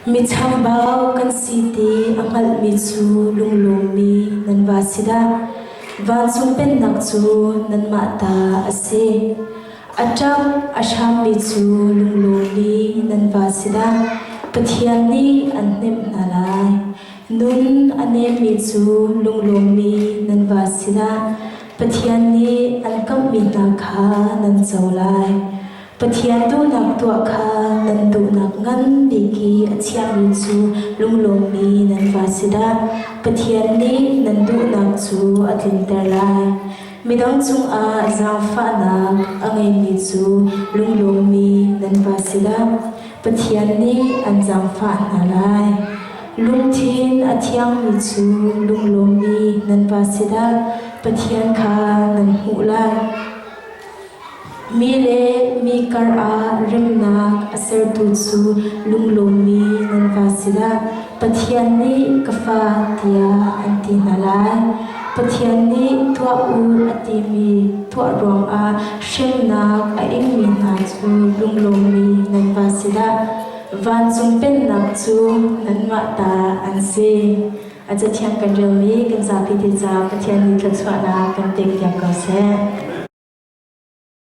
Mi chambau kan si ti a hngalhmi cu lunglawmmi nan va si dah! Vancung Pennak cu nanmah ta a si. A ṭap a hrammi cu lunglawmmi nan va si dah! Pathian nih an hnemh hna lai. Nun a nemmi cu lunglawmmi nan va si dah! Pathian nih an kamhmi hna kha nan co lai. Pathian duhnak tuah kha nan duhnak ngan bik i a chiahmi cu lunglawmmi nan va si dah! Pathian nih nan duhnak cu a tlinter lai. Midang cungah zaangfahnak a ngeimi cu lunglawmmi nan va si dah! Pathian nih an zaangfah hna lai. Lungthin a thiangmi cu lunglawmmi nan va si dah! Pathian kha nan hmuh lai. Mi le mi kar ah remnak a sertu cu lunglawmmi nan va si dah! Pathian nih ka fa tiah an ti hna lai. Pathian nih tuah u a timi tuah ruangah hremnak a ingmi hna cu lunglawmmi nan va si dah! Vancung Pennak cu nanmah ta an si. A cathiang kan relmi kan zapi te caah Pathian nih thluachuahnak kan pek piak ko seh.